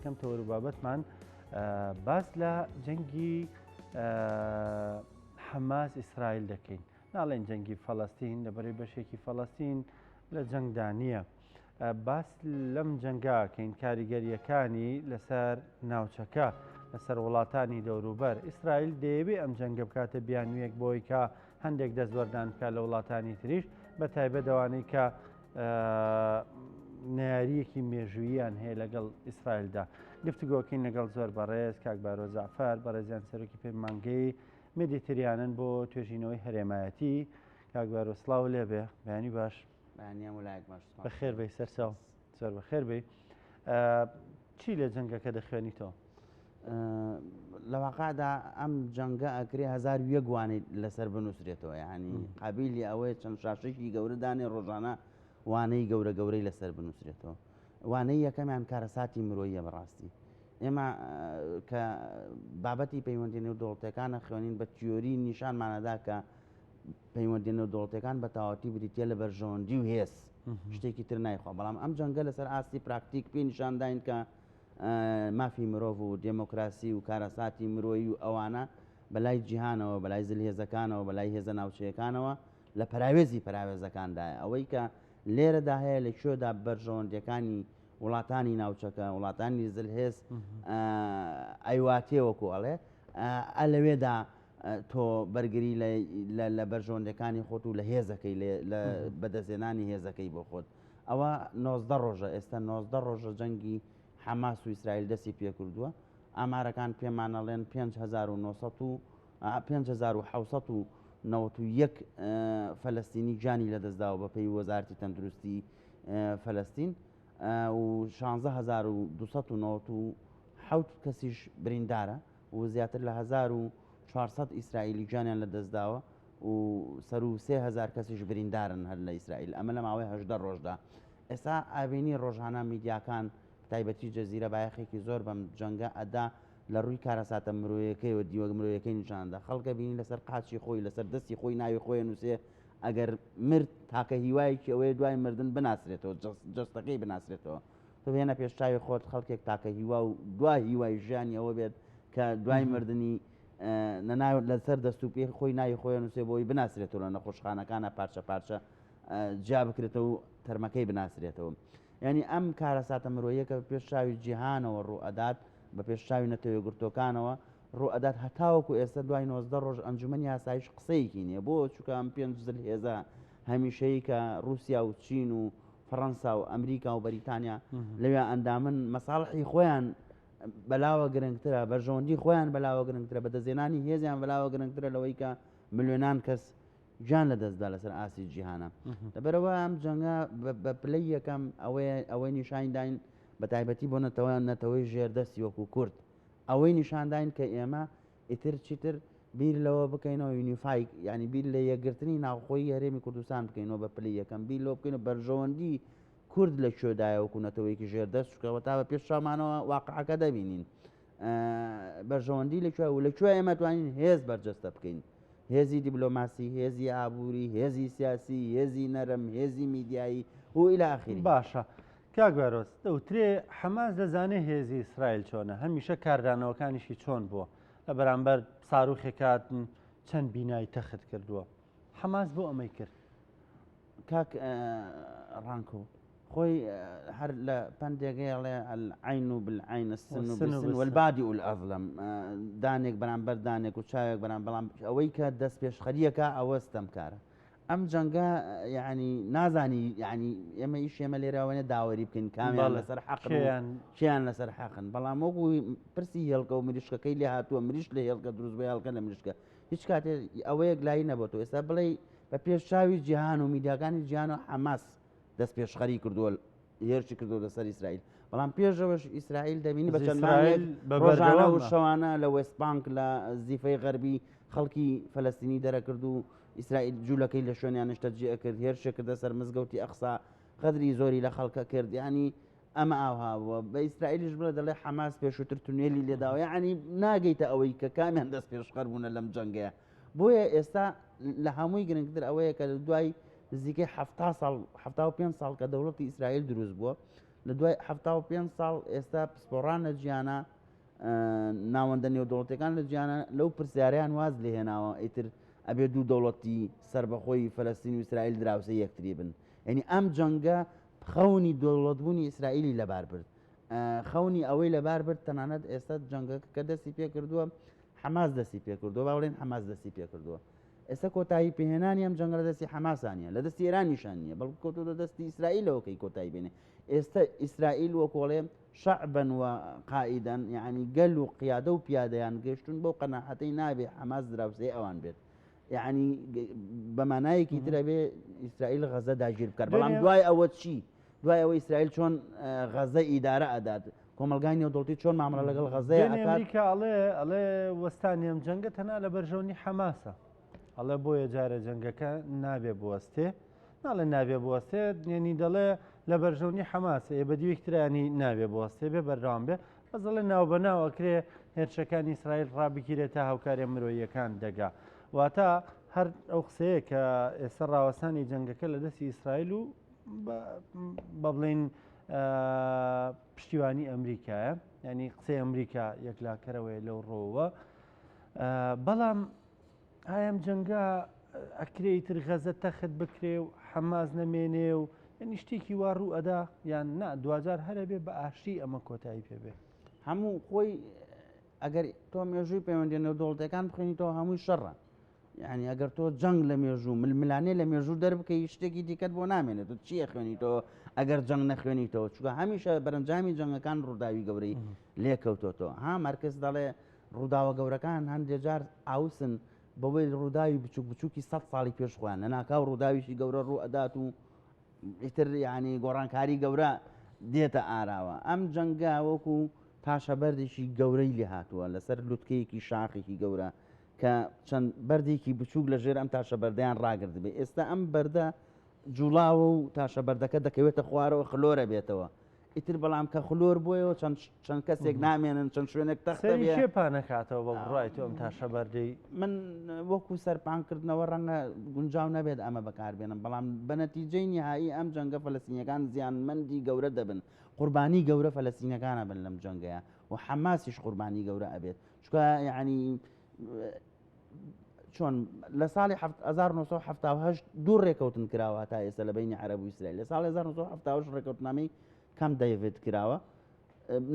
یەکەم تەوەر و بابەتمان باس لە جەنگی حەماس ئیسرائیل دەکەین. ناڵێن جەنگی فەڵەستین لەبەرەی بەشێکی فەڵەستین لە جەنگدا نییە. باس لەم جەنگە کەین کاریگەریەکانی لەسەر ناوچەکە لەسەر وڵاتانی دەوروبەر ئیسرائیل دەیەوێ ئەم جەنگە بکاتە بیانوویەک بۆی کە هەندێک دەستوەردان بکات لە وڵاتانی تریش بە تایبەت ئەوانەی کە نەیاریەکی مێژووییان هەیە لەگەڵ ئیسرائیلدا گفتوگۆکەین لەگەڵ زۆر بەڕێز کاک بارۆ زەعفەر بەڕێزیان سەرۆکی پەیمانگەی مێدیتریانن بۆ توێژینەوەی هەرێمایەتی کاک بارۆ سڵاو لێبێ بەیانی باش بەیانیان ولایەک باش سپاس. بەخێر بێی سەرچاو زۆر بەخێر بێی چی لە جەنگەکە دەخوێنیتەوە؟ لە واقعدا ئەم جەنگە ئەکرێ 1001 وانەی لەسەر بنووسرێتەوە یعنی قابلی ئەوەیە چەند شاشێکی گەورە دانێ ڕۆژانە وانەی گەورە گەورەی لەسەر بنووسرێتەوە وانەی یەکەمیان کارەساتی مرۆیە بەڕاستی ئێمە کە بابەتی پەیوەندی نێودەوڵەتەکانە خوێنین بە تیۆری نیشانمانەدا کە پەیوەندیە نێودەوڵەتیەکان بە تەواوەتی بریتیە لە بەرژەوەندی و هێز شتێکی تر نایخوا بەڵام ئەم جەنگە لەسەر ئاستی پراکتیک پێ نیشانداین کە مافی مرۆڤ و دێمۆکراسی و کارەساتی مرۆیی و ئەوانە بەلای جیهانەوە بەلای زلهێزەکانەوە بەلای هێزە ناوچەیەکانەوە لە پەراوێزی پەراوێزەکاندایە ئەوەی کە لێرەدا هەیە لە کوێدا بەرژەوەندیەکانی وڵاتانی ناوچەکە وڵاتانی زلهێز ئەیواتێ وەکو ئەڵێ ئە لەوێدا تۆ بەرگری لە بەرژەوەندەکانی خۆت و لە هێزەکەی لە بەدەستێنانی هێزەکەی بۆ خۆت ئەوە 90 ڕۆژە ئێستا 90 ڕۆژە جەنگی حەماس و ئیسرائیل دەستی پێکردووە ئامارەکان پێمانەڵێن 5900 5791 فەلەستینی گیانی لەدەستداوە بە پێی وەزارتی تەندروستی فەلەستین و 16297 کەسیش بریندارە و زیاتر لە 1400 ئیسرائیلی گیانیان لەدەستداوە و سەروو 3000 کەسیش بریندارن هەر لە ئیسرائیل ئەمە لە ماوەی 18 ڕۆژدا ئێستا ئابینی ڕۆژانە میدیاکان تایبەتی جەزیرە بایەخێکی زۆر بەم جەنگە ئەدا لە ڕووی کارەساتە مرۆیەکەیەوە دیوە مرۆیەکەی نیشاندا خەڵکە بینی لەسەر قاچی خۆی لەسەر دەستی خۆی ناوی خۆی نووسێ ئەگەر مرد تاکە هیوایەکی ئەوەیە دوای مردن بناسرێتەوە جەستەکەی بناسرێتەوە تۆ بهێنە پێش چاوی خۆت خەڵکێک تاکە هیوا و دوا هیوای ژیانی ئەوە بێت کە دوای مردنی نەناو لەسەر دەست و پێی خۆی ناوی خۆی نووسێ بۆی بناسرێتەوە لە نەخۆشخانەکانە پارچە پارچە جیا بکرێتەوە و تەرمەکەی بناسرێتەوە یعنی ئەم کارەساتە مرۆیەکە بە پێش چاوی جیهانەوە ڕوو ئەدات بە پێش چاوی نەتەوە یەکگرتووەکانەوە ڕوو ئەدات هەتاوەکو ئێستا دوای 90 ڕۆژ ئەنجومەنی ئاسایش قسەیەکی نییە بۆ چونکە ئەم پێنج زلهێزە هەمیشەیی کە ڕووسیا و چین و فەڕەنسا و ئەمریکا و بەریتانیا لەوێ ئەندامن مەساڵحی خۆیان بەلاوە گرنگترە بەرژەوەندی خۆیان بەلاوە گرنگترە بەدەستێنانی هێزیان بەلاوە گرنگترە لەوەی کە ملیۆنان کەس گیان لە دەستدا لەسەر ئاستی جیهانە لەبەرەوە ئەم جەنگە بە پلەی یەکەم ئەوەیە ئەوەی نیشانداین بە تایبەتی بۆ نەتەوە نەتەوەی ژێردەستی وەکو کورد ئەوەی نیشانداین کە ئێمە ئیتر چیتر بیر لەوە بکەینەوە unify یانی بیر لە یەکگرتنی ناوخۆی هەرێمی کوردستان بکەینەوە بە پلەی یەکەم بیر لەوە بکەینەوە بەرژەوەندی کورد لە کوێدایە وەکو نەتەوەیەکی ژێردەست چونکە تا بە پێش چاومانەوە واقعەکە دەبینین بەرژەوەندی لە کوێ و لە کوێ ئێمە توانین هێز بەرجەستە بکەین هێزی دیبلۆماسی هێزی ئابووری هێزی سیاسی هێزی نەرم هێزی میدیایی و إلى آخره باشە کاک بارۆز دەوترێ حەماس دەزانێ هێزی ئیسرائیل چۆنە، هەمیشە کاردانەوەکانیشی چۆن بووە لە بەرامبەر ساروخێک هاتن چەند بینای تەخت کردووە. حەماس بۆ ئەمەی کرد؟ کاک ڕانکۆ خۆی هەر لە پەندێگەی ئەڵێ العین بالعین السن بالسن والبادئ الأظلم دانێک بەرامبەر دانێک و چاوێک بەرام بەڵام ئەوەی کە دەست پێشخەریەکە ئەوە ستەمکارە ئەم جەنگە یعنی نازانی یعنی ئێمە ئیش ئێمە لێراوەێ داوەری بکەین کامیان لەسەر حەقیان کیان لەسەر حەقن بەڵام وەکو پرسی هێڵکە و مریشکەکەی لێ هاتووە مریش لە هێڵکە دروست بە هێڵکە لە مریشکە هیچ کاتێ ئەوەیەک لای نەبێتەوە ئێستا بڵێ بە پێش چاوی جیهان و میدیاکانی جیهان و حەماس دەست پێشخەری کردووە هێرشی کردو لەسەر ئیسرائیل بەڵام پێشەوەش ئیسرائیل دەبینی بە چەند ڕۆژانە و شەوانە لە وێست بانک لە زیفەی غەربی خەڵکی فەلەستینی دەرەکرد و ئیسرائیل جوولەکەی لە شوێنیان نیشتەجێ ئەکرد، هێرشێ کردە سەر مزگەوتی ئەقسا، غەدری زۆری لە خەڵکە کرد، یانی ئەمە ئاوها بووە. بە ئیسرائیلیش بڵێ دەڵێ حەماس پێشووتر تونێلی لێداوە، یانی ناگەیتە ئەوەی کە کامیان دەست پێشخەر بوونە لەم جەنگەیە. بۆیە ئێستا لە هەمووی گرنگتر ئەوەیە کە لە دوای نزیکەی 70 ساڵ 75 ساڵ کە دەوڵەتی ئیسرائیل دروست بووە. لە دوای 75 ساڵ ئێستا پسپۆڕان لە جیانە ناوەندە نێودەوڵەتەکان لە جیانە لەو پرسیارەیان واز لێهێناوە ئیتر ئەبێ دوو دەوڵەتی سربەخۆی فەلەستین و ئیسرائیل دراوسێ یەکتری بن یعنی ئەم جەنگە خەونی دەوڵەتبوونی ئیسرائیلی لەبار برد خەونی ئەوەی لەبار برد تەنانەت ئێستا جەنگەکە کە دەستی پێکردووە حەماس دەستی پێکردووە با بڵێن حەماس دەستی پێکردووە ئێستا کۆتایی پێهێنانی ئەم جەنگە لە دەستی حەماسانە لە دەستی ئێرانیشان نییە بەڵکو کەوتووە دەستی ئیسرائیلەوە کەی کۆتایی بێنێ ئێستا ئیسرائیل وەکۆڵێ شەعبەن و قائیدەن یعنی گەل و قیادە و پیادەیان گەشتون بەو قەناعەتەی نابێ حەماس دراوسێ ئەوان بێت یعنی بە مانایەکی ترە بێ ئیسرائیل غەزە داگیر بکات بەڵام دوای ئەوە چی دوای ئەوە ئیسرائیل چۆن غەزە ئیدارە ئەدات کۆمەلگای نێودەوڵەتی چۆن مامەڵە لەگەڵ غەزەیە ئەکات ئەمریکا ئەڵێ ئەڵێ وەستانی ئەم جەنگە تەنها لە بەرژەوەندی حەماسە ئەڵێ بۆیە جارە جەنگەکە نابێ بوەستێ ناڵێ نابێ بوەستێ یعنی دەڵێ لە بەرژەوەندی حەماسە ئێ بە دیوێکی ترانی نابێ بوەستێ بێ بەردەوام بێ بەس دەڵێ ناوبەناو ئەکرێ هێرشەکانی ئیسرائیل ڕابگیرێت تا هاوکاریە مرۆییەکان دەگا واتە هەر ئەو قسەیە کە ئێستا ڕاوەستانی جەنگەکە لە دەستی ئیسرائیل و بە بڵین پشتیوانی ئەمریکایە ینی قسەی ئەمریکا یەکلاکەرەوەی لەو ڕۆوە بەڵام ئایا ئەم جەنگە ئەکرێ ئیتر غەزە تەخت بکرێ و حەماس نەمێنێ و یعنی شتێکی وا ڕوو ئەدا یان نا دواجار هەرە بێ بە ئاشتی ئەمە کۆتایی پێ بێ؟ هەموو خۆی ئەگەر تۆ مێژووی پەیوەندی نێودەوڵەتەکان بخوێنیتەوە هەمووی شەڕە یعنی ئەگەر تۆ جەنگ لە مێژوو ململانێ لە مێژوو دەربکەی شتێکی دیکەت بۆ نامێنێت و چییە خوێنیتەوە ئەگەر جەنگ نەخوێنیتەوە چونکە هەمیشە بەرەنجامی جەنگەکان ڕووداوی گەورەی لێکەوتۆتەوە ها مارکس دەڵێ ڕووداوە گەورەکان هەندێ جار ئاوسن بەوەی ڕووداوی بچوک بچوکی سە ساڵی پێش خۆیان لەناکاو ڕووداویشی گەورە ڕوو ئەدات و ئیتر یعنی گۆڕانکاری گەورە دێتە ئاراوە ئەم جەنگە وەکو تاشە بەردێکی گەورەی لێ هاتووە لەسەر لوتکەیەکی شاخێکی گەورە کە چەند بەردێکی بچووک لە ژێر ئەم تاشە بەردەیان ڕاگرت بێ ئێستا ئەم بەردە جوڵاوە و تاشە بەردەکە دەکەوێتە خوارەوە خلۆرە بێتەوە ئیتر بەڵام کە خلۆر بۆیەوە چەند چەند کەسێک نامێنن چەند شوێنێک تەختە سەری کێ پانەکاتەوە بە بڕای تۆ ئەم تاشە بەردەی؟ من وەکو سەرپانکردنەوە ڕەنگە گونجاو نەبێت ئەمە بەکاربێنم بەڵام بە نەتیجەی نیهایی ئەم جەنگە فەلەستینیەکان زیانمەندی گەورە دەبن قوربانی گەورە فەلەستینەکان ئەبن لەم جەنگەیە و حەماسیش قوربانی گەورە ئەبێت چونکە یعنی چۆن لە ساڵی 1970 دوو ڕێکەوتن کراوە تا ئێستا لە بینی عەرەب و ئیسرائیل لە ساڵی 1970 ڕێکەوتنامەی کام دەیڤد کراوە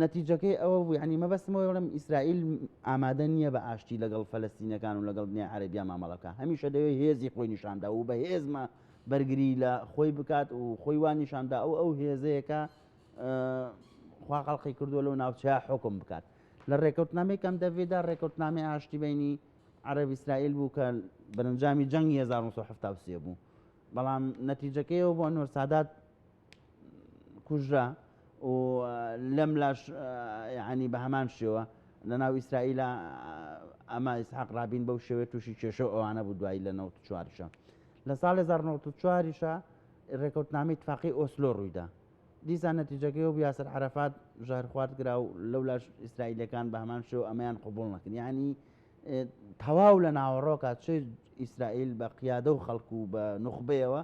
نەتیجەکەی ئەوە بوو یعنی مەبەستمەوە بڵێم ئیسرائیل ئامادە نییە بە ئاشتی لەگەڵ فەلەستینەکان و لەگەڵ دنیای عەرەبیا مامەڵە بکات هەمیشە دەوێت هێزی خۆی نیشاندا و بە هێزمە بەرگری لە خۆی بکات و خۆی وا نیشاندا ئەو ئەو هێزەیەکە خوا خەڵقی کردووە لەو ناوچەیە حکم بکات لە ڕێکەوتنامەی کەم دەڤێدا ڕێکەوتنامەی ئاشتی بینی عەرەب ئیسرائیل بوو کە بەرەنجامی جەنگی 1973 بوو بەڵام نەتیجەکەیەوە بۆ ئەنوەر سادات کوژرا و لەم لاش یعنی بە هەمان شێوە لە ناو ئیسرائیلە ئەمە ئیسحاق ڕابین بەو شێوەیە تووشی کێشە و ئەوانە بوو دوایی لە 94یشە لە ساڵ 1994یشە ڕێکەوتنامەی تفاقی ئۆسلۆ ڕوویدا دیسان نەتیجەکەی و یاسر عەرەفات ژەهرخوارد کرا و لەولاش ئیسرائیلەکان بە هەمان شێوە ئەمەیان قبوڵ نەکرد یعنی تەواو لە ناوەڕۆکە چ ئیسرائیل بە قیادە و خەڵک و بە نوخبەیەوە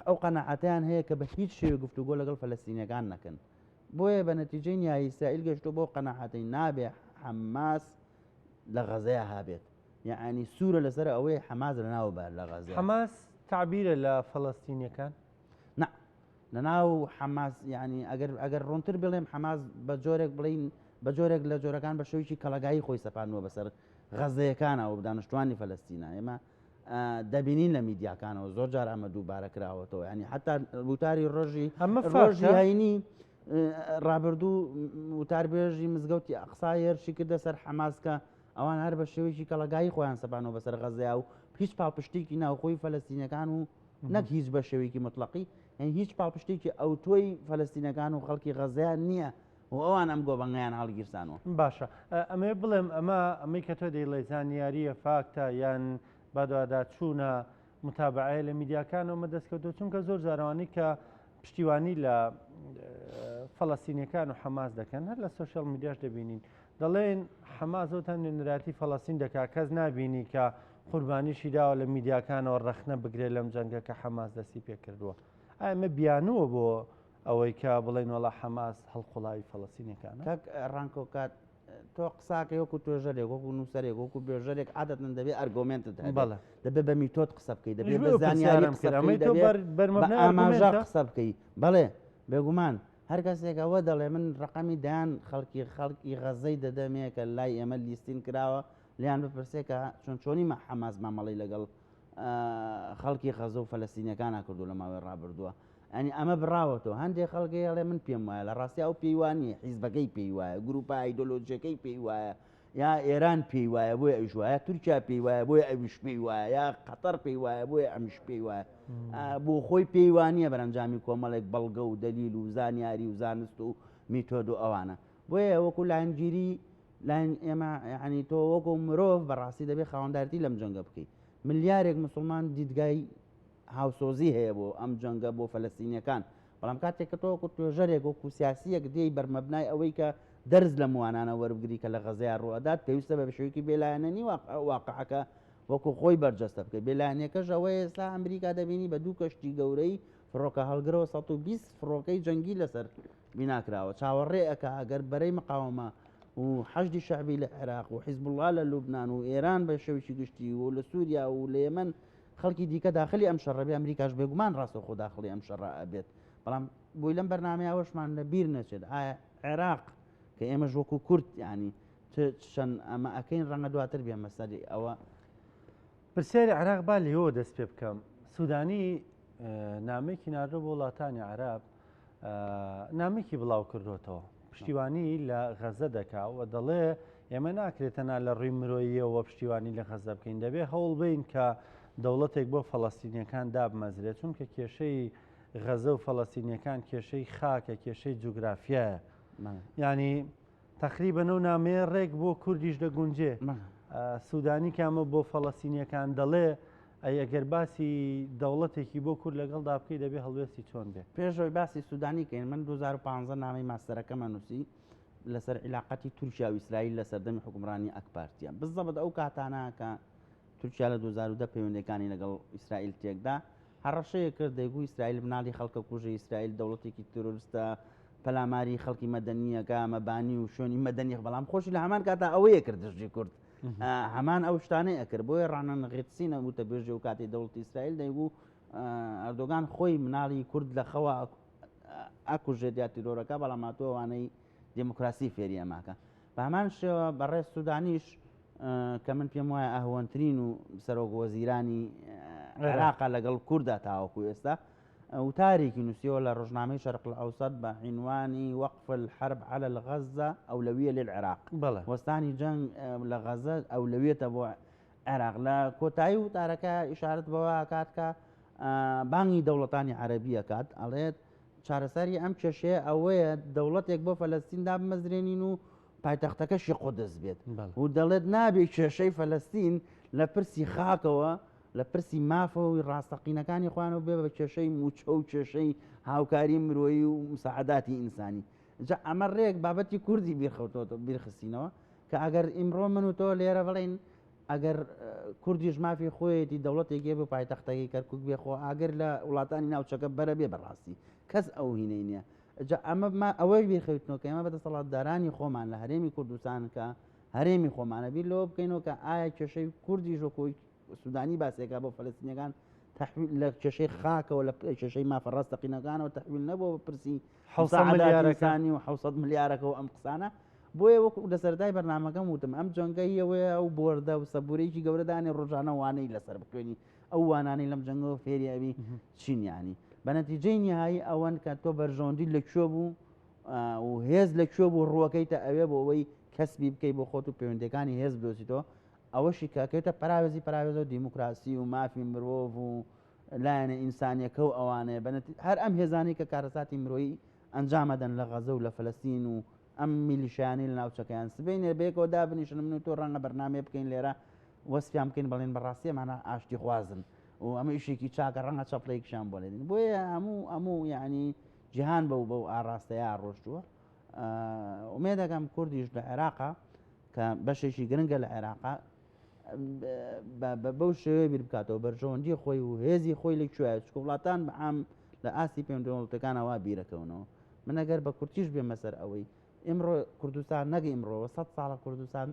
ئەو قەناعەتیان هەیە کە بە هیچ شێوە گفتوگۆ لەگەڵ فەلەستینەکان نەکەن بۆیە بە نەتیجەی نیایی ئیسرائیل گەشتۆ بۆ قەناعەتەی نابێ حەماس لە غەزەیە هابێت یعنی سوورە لەسەر ئەوەی حەماس لە ناو بەر لە غەزە حەماس تعبیرە لە فەلەستینیەکان نا لەناو حەماس یعنی ئەگەر ئەگەر ڕوونتر بڵێم حەماس بە جۆرێک بڵین بە جۆرێک لە جۆرەکان بە شێوەیەکی کەڵەگایی خۆی سەپاندووە بەسەر غەزەیەکانەوە دانیشتوانی فەلەستینە ئێمە دەبینین لە میدیاکانەوە زۆر جار ئەمە دووبارە کراوەتەوە ینی حتا وتاری ڕۆژی ئەمە ڕۆژی هەینی ڕابردوو وتاربێژی مزگەوتی ئەقسا هێرشی کردە سەر حەماس کە ئەوان هەر بە شێوەیەکی کەڵەگایی خۆیان سەپانەوە بەسەر غەزەیا و هیچ پاڵپشتێکی ناوخۆی فەلەستینەکان و نەک هیچ بە شێوەیەکی مطلقی یعنی هیچ پاڵپشتێکی ئەوتۆی فەلەستینەکان و خەڵکی غەزەیان نییە و ئەوان ئەم گۆبەنگەیان هەڵگیرسانەوە. باشە ئەمەوێ بڵێم ئەمە ئەمەی کە تۆ دەیڵێی زانیارییە فاکتە یان بەدواداچوونە متابعەیە لە میدیاکانەوە مە دەستکەوتووە چونکە زۆر جارەوانی کە پشتیوانی لە فەڵەستینیەکان و حەماس دەکەن هەر لە سۆشیال میدیاش دەبینین دەڵێن حەماس ئەوتان نوێنەرایەتی فەڵەستین دەکات کەس نابینی کە قوربانیشی داوە لە میدیاکانەوە ڕەخنە بگرێت لەم جەنگە کە حەماس دەستی پێکردووە ئایا ئەمە بیانووە بۆ ئەوەی کە بڵێن وەڵا حەماس هەڵقوڵاوی فەڵەستینەکانە. کاک ڕانکۆ کات تۆ قساکەی وەکو توێژەرێک وەکو نووسەرێک وەکو بێژەرێک عادەتەن دەبێ ئەرگۆمێنتت هەبێ بەڵێ. دەبێ بە میتۆد قسە بکەی دەبێ منیش بە بۆ زانیاری پرسیارم قسە کرد بکەی ئەمەی تۆ دەبێ بەر بە بەرمەبنای ئاماژە ئەرگۆمێنتە؟ قسە بکەی بەڵێ بێگومان هەر کەسێک ئەوە دەڵێ من ڕەقەمی دەیان خەڵکی خەڵکی غەزەی دەدەمێ کە لای ئێمە لیستین کراوە لێیان بپرسێ کە چۆن چۆنی مە حەماس مامەڵەی لەگەڵ خەڵکی غەزە و فەلەستینیەکانا کردو لە ماوەی ڕابردووە ئەنی ئەمە بڕاوەتەوە هەندێک خەڵک هەیە ئەڵێ من پێم وایە لە ڕاستی ئەو پێی وا نییە حیزبەکەی پێی وایە گروپە ئایدۆلۆژیەکەی پێی وایە یا ئێران پێی وایە بۆیە ئەویش وایە تورکیا پێی وایە بۆیە ئەویش پێی وایە یا قەتەر پێی وایە بۆیە ئەمیش پێی وایە بۆ خۆی پێی وا نییە بەرەنجامی کۆمەڵێک بەڵگە و دەلیل و زانیاری و زانست و میتۆد و ئەوانە بۆیە وەکو لایەنگیری لایەن ئێمە یعنی تۆ وەکو مرۆڤ بەڕاستی دەبێ خاوەندارتی لەم جەنگە بکەیت ملیارێک مسلمان دیدگای هاوسۆزی هەیە بۆ ئەم جەنگە بۆ فەلەستینیەکان، بەڵام کاتێک کە تۆ وەکو توێژەرێک وەکو سیاسیەک دێی بەرمەبنای ئەوەی کە دەرس لەم وانانە وەربگری کە لە غەزەیا ڕووئەدات پێویستە بە شێوەیەکی بێلایەنەنی واقعەکە وەکو خۆی بەرجەستە بکەیت بێلایەنیەکەش ئەوەیە ئێستا ئەمریکا دەبینی بە دوو کەشتی گەورەی فڕۆکە هەڵگرەوە 120 فڕۆکەی جەنگی لەسەر بینا کراوە چاوەڕێ ئەکا ئەگەر بەرەی مقاومە و حەشدی شەعبی لە عێراق و حیزبوڵڵا لە لوبناان و ئێران بە شێوەیەکی گشتی و لە سووریا و لە یەمەن خەڵکی دیکە داخلی ئەم شەڕە بێ ئەمریکاش بێگومان ڕاستەوخۆ داخڵی ئەم شەڕە ئەبێت بەڵام بۆی لەم بەرنامەیە ئەوەشمان لە بیر نەچێت ئایا عێراق کە ئێمەش وەکو کورد ینی چەند ئەمە ئەەکەین ڕەنگە دواتر بێمە سەری ئەوە. پرسیاری عێراق با لێوە دەست پێ بکەم سوودانی نامێکی ناردۆ بۆ وڵاتانی عێراب نامێکی بڵاو کردوێتەوە پشتیوانی لە غەزە دەکا و دەڵێ ئێمە ناکرێت تەنها لە ڕووی مرۆییەوە پشتیوانی لە غەزە بکەین دەبێ هەوڵ بین کە دەوڵەتێک بۆ فەڵەستینیەکان دابمەزرێت چونکە کێشەی غەزە و فەڵەستینیەکان کێشەی خاکە کێشەی جوگرافیایە ینی تەقریبەن ئەو نامەیە ڕێک بۆ کوردیش دەگونجێ. سودانی کامە بۆ فەڵەستینیەکان دەڵێ ئەی ئەگەر باسی دەوڵەتێکی بۆ کورد لەگەڵدا بکەی دەبێ هەڵوێستی چۆن بێ؟ پێش ئەوەی باسی سودانی کەین من 2015 نامەی ماستەرەکەمە نووسی لەسەر عیلاقەتی تورکیا و ئیسرائیل لە سەردەمی حوکمڕانی ئاکپارتیە بزەبت ئەو کاتانە کە تورکیا لە 2010 پەیوەندەکانی لەگەڵ ئیسرائیل تێکدا هەڕەشەیە کرد دەیگو ئیسرائیل مناڵی خەڵکە کوژە ئیسرائیل دەوڵەتێکی تیرۆرستە پەلاماری خەڵکی مەدەنیەکە مەبانی و شوێنی مەدەنی بەڵام خۆشی لە هەمان کاتا ئەوەیە کرد دژی کورد هەمان ئەو شتانەی ئەکرد بۆیە ڕانان غێتسینە وتە بێژێ و کاتی دەوڵەتی ئیسرائیل دەیگو ئەردۆگان خۆی مناڵی کورد لە خەوە ئەکوژێت یا تیرۆرەکە بەڵام هاتووە وانەی دێموکراسی فێری ئەماکە. بە هەمان شێوە بەڕێز سودانیش کە من پێم وایە ئەهوەنترین و سەرۆک وەزیرانی عێراقە لەگەڵ کووردا تاوەکو ئێستا وتارێکی نووسیەوە لە ڕۆژنامەی شەرق الأوسط بە عینوانی وقف الحرب على الغزة أولوية للعراق وەستانی جەنگ لە غەزە ئەولەویەتە بۆ عێراق لە کۆتایی وتارەکە ئیشارەت بەوە ئەکات کە بانگی دەوڵەتانی عەرەبی ئەکات ئەڵێت چارەسەری ئەم کێشەیە ئەوەیە دەوڵەتێک بۆ فەلەستین دابمەزرێنین و پایتەختەکەشی قودس بێت و دەڵێت نابێ کێشەی فەلەستین لە پرسی خاکەوە لە پرسی مافەوەی ڕاستەقینەکانی خۆیانەوە بێ بە کێشەی موچە و کێشەی هاوکاری مرۆیی و مساعداتی ئینسانی جا ئەمە ڕێک بابەتی کوردی بیرخەوتەوە بیرخستینەوە کە ئەگەر ئیمڕۆ من و تۆ لێرە بڵێین ئەگەر کوردیش مافی خۆیەتی دەوڵەتێک هەبێ و پایتەختەکەی کەرکوک بێ خۆ ئاگر لە وڵاتانی ناوچەکە بەرە بێ بەڕاستی کەس ئەو هینەی نییە جا ئەمە ئەوەش بیرخەوتنەوە کە ئێمە بە دەسەڵاتدارانی خۆمان لە هەرێمی کوردستان کە هەرێمی خۆمانە بیر لەوە بکەینەوە کە ئایا کێشەی کوردیش وەکۆی سودانی باسێکا بۆ فەلەستینەکان تحویل لە کێشەی خاکەوە لە کێشەی مافە ڕاستەقینەکانەوە تحویل نەبووە بە پرسی 700 ملیارەکانی و 700 ملیارەکە و ئەم قسانە بۆیە وەکو لە سەرەتای بەرنامەکەم وتم ئەم جەنگە یەوەیە ئەو بۆردە و سەبورەیەکی گەورە دانێ ڕۆژانە وانەی لەسەر بخوێنی ئەو وانانەی لەم جەنگەوە فێری ئەبی چین یانی بە نەتیجەی نهایی ئەوەن کە تۆ بەرژەوەندی لە کوێ بوو و هێز لە کوێ بوو ڕووەکەیتە ئەوێ بۆ ئەوەی کەسبی بکەی بۆ خۆت و پەیوەندەکانی هێز بدۆزیتەوە ئەوەشی کە ئەکەوێتە پەراوێزی پەراوێزەوە دیموکراسی و مافی مرۆڤ و لایەنە ئینسانیەکە و ئەوانەیە بەنەتی هەر ئەم هێزانەی کە کارەساتی مرۆیی ئەنجامەدەن لە غەزە و لە فەلەستین و ئەم میلیشیانەی لە ناوچەکەیان سبەینێ بەیەکەوە دابنیشن من و تۆ ڕەنگە بەرنامەیە بکەین لێرە وەسفیان بکەین بەڵێن بەڕاستی ئەمانە ئاشتی خوازن و ئەمە ئیشێکی چاکە ڕەنگە چەپڵەیەکیشان بۆ لێدین بۆیە هەموو هەموو یعنی جیهان بەو بەو ئاڕاستەیە ڕۆشتووە ئومێدەکەم کوردیش لە عێراقا کە بەشێکی گرنگە لە عێراقا بەو شێوەیە بیر بکاتەوە بەرژەوەندی خۆی و هێزی خۆی لە کوێ چکە وڵاتان بە عام لە ئاستی پەیوەندیەکانە وا بیرەکەونەوە. من ئەگەر بە کورتیش بێمە سەر ئەوەی ئیمڕۆ کوردستان، نەک ئیمڕۆوە 100 ساڵە کوردستان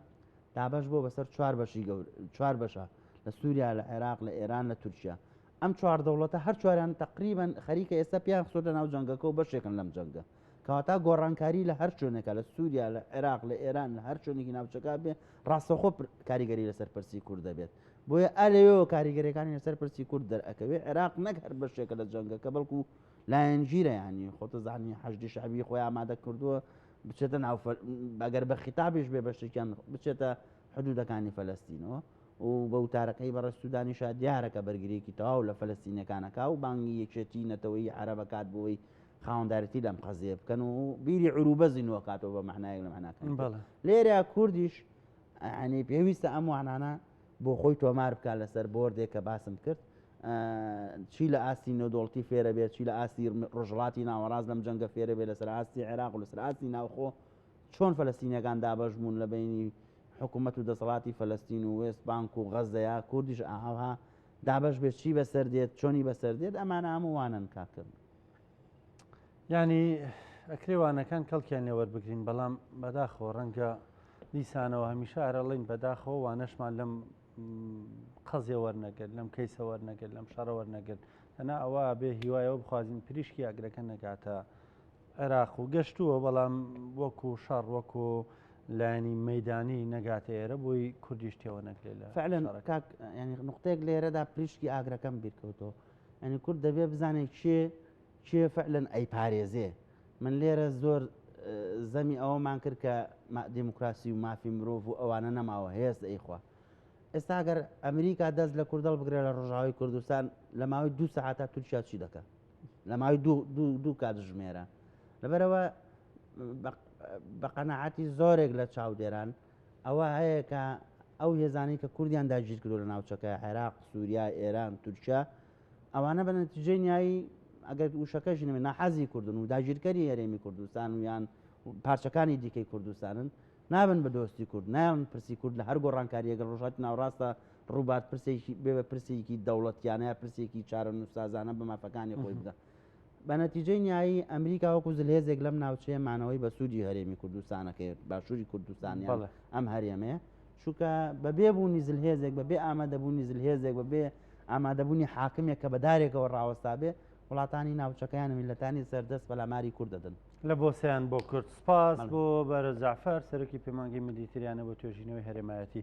دابەش بووە بەسەر چوار بەشی گەور، چوار بەشە لە سووریا، لە عێراق، لە ئێران، لە تورکیا. ئەم چوار دەوڵەتە هەر چواریان تەقریبەن خەریکە ئێستا پێیان خستۆتە ناو جەنگەکە و بەشێکن لەم جەنگە. کەواتە گۆڕانکاری لە هەر شوێنێکە، لە سووریا، لە عێراق، لە ئێران، لە هەر شوێنێکی ناوچەکە بێ، ڕاستەوخۆ کاریگەری لەسەر پرسی کورد دەبێت. بۆیە ئا لەوێوە کاریگەریەکانی لەسەر پرسی کورد دەرئەکەوێ. عێراق نەک هەر بەشێکە لە جەنگەکە، بەڵکو لایەنگیرە، یانی خۆتە زانی حەشدی شەعبی خۆی ئامادە کردووە بچێتە ناو ئەگەر بە خیتابیش بێ بەشێکیان بچێتە حدودەکانی فەلەستینەوە و بە وتارەکەی بەڕێز سوودانیشا دیارە کە بەرگرییەکی تەواو لە فەلەستینیەکان ئەکا و بانگی یەکێتی نەتەوەیی عەرەب ئەکات بۆی خاوەندارێتی لەم قەزیە بکەن و بیری عروبە زیندوو ئەکاتەوە بە مەعنایەک لە مەعناکان. لێرە کوردیش ینی پێویستە ئەم وانانە بۆ خۆی تۆمار بکات لەسەر بۆردێک کە باسم کرد چی لە ئاستی نێودەوڵەتی فێرە بێت، چی لە ئاستی ڕۆژهەڵاتی ناوەڕاست لەم جەنگە فێرە بێت، لەسەر ئاستی عێراق و لەسەر ئاستی ناوخۆ چۆن فەلەستینیەکان دابەش بوون لە بەینی حکوومەت و دەسەڵاتی فەلەستین و وێست بانک و غەزەیە، کوردیش ئاها دابەش بێت چی بەسەر دێت، چۆنی بەسەر دێت، ئەمانە هەموو وانەن کاکە. یانی ئەکرێ وانەکان کەڵکیان لێ وەربگرین، بەڵام بەداخەوە ڕەنگە دیسانەوە هەمیشە ئەرەڵین بەداخەوە وانەشمان لەم قەزیە وەرنەگرت، لەم کەیسە وەرنەگرت، لەم شەڕە وەرنەگرت. تەنها ئەوە بێ هیوایەوە بخوازین پریشکی ئاگرەکە نەگاتە عێراق و گەشتووە، بەڵام وەکو شەڕ وەکو لایەنی مەدانی نەگاتە ئێرە بۆی کوردیش تێوە نەگرێت لە فعلا کاک ینی نقطەیەک لێرەدا پریشکی ئاگرەکەم بیرکەوتەوە، ینی کورد دەبێ بزانێت کێ کێ فعلا ئەیپارێزێ. من لێرە زۆر زەمی ئەوەمان کرد کە دیموکراسی و مافی مرۆڤ و ئەوانە نەماوە، هێز ئەیخوا. ئێستا گەر ئەمریکا دەست لە کوردەڵ بگرێت لە ڕۆژاوای کوردستان لە ماوەی دوو سەعاتا تورکیا چی دەکات؟ لە ماوەی دوو کاتژمێرە. لەبەرەوە بە قەناعەتی زۆرێک لە چاودێران ئەوە هەیە کە ئەو هێزانەی کە کوردیان داگیر کردو لە ناوچەکە، عێراق، سووریا، ئێران، تورکیا، ئەوانە بە نەتیجەی نیایی ئەگەر وشەکەش نەبێت ناحەزی کوردن و داگیرکەری هەرێمی کوردستان و یان پارچەکانی دیکەی کوردستانن، نابن بە دۆستی کورد، نایەڵن پرسی کورد لە هەر گۆڕانکارییەک لە ڕۆژهەڵاتی ناوەڕاستدا ڕووبات پرسێکی بێ بە پرسێکی دەوڵەتیانە یا پرسێکی چارەنووسسازانە بە مافەکانی خۆی بگا. بە نەتیجەی نیایی ئەمریکا وەکو زلهێزێک لەم ناوچەیە مانەوەی بە سوودی هەرێمی کوردستانەکەی باشووری کوردستان یان ئەم هەرێمەیە، چونکە بەبێ بوونی زلهێزێک، بەبێ ئامادەبوونی زلهێزێک، بەبێ ئامادەبوونی حاکمێک کە بە دارێکەوە ڕاوەستابێ، وڵاتانی ناوچەکەیان و میللەتانی سەردەست پەلاماری کورد دەدەن. لە بۆسەیان بۆ کورد. سپاس بۆ بەرە جەعفەر، سەرۆکی پەیمانگەی مدیتریانە بۆ توێژینەوەی هەرێمایەتی.